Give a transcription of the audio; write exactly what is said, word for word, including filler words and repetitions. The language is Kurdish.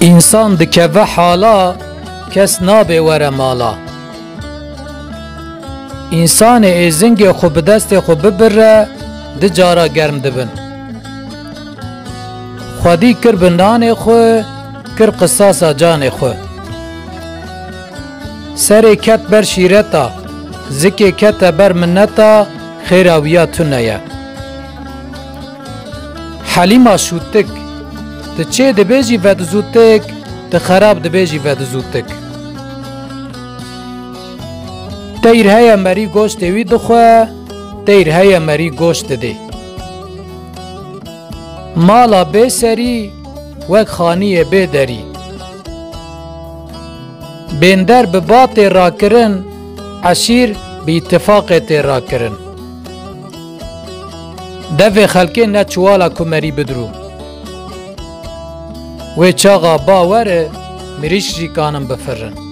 Însan dikeve hala, kes nabe were mala. Însanê êzingê xwe bi destê xwe bibire, di cara germ dibin. Xwedî kir bi nanê xwe, kir qisasa canê xwe. Serê ket ber şîreta, zikê kete ber mineta, xêra wiya tune ye. Helîma şûtik, ti çê dibêjî vedizûtik, ti xerab dibêjî vedizûtik. Teyr heye merî goştê wî dixwe, teyr heye merî goşt didê. Mala bê serî wek xaniyê bê derî. Bênder bi batê rakirin, eşîr bi îtifaqê tê rakirin. Devê xelkê ne çuwala kumerî bidirû. Wê çaxa ba were, mirîş jî kanin bifirin.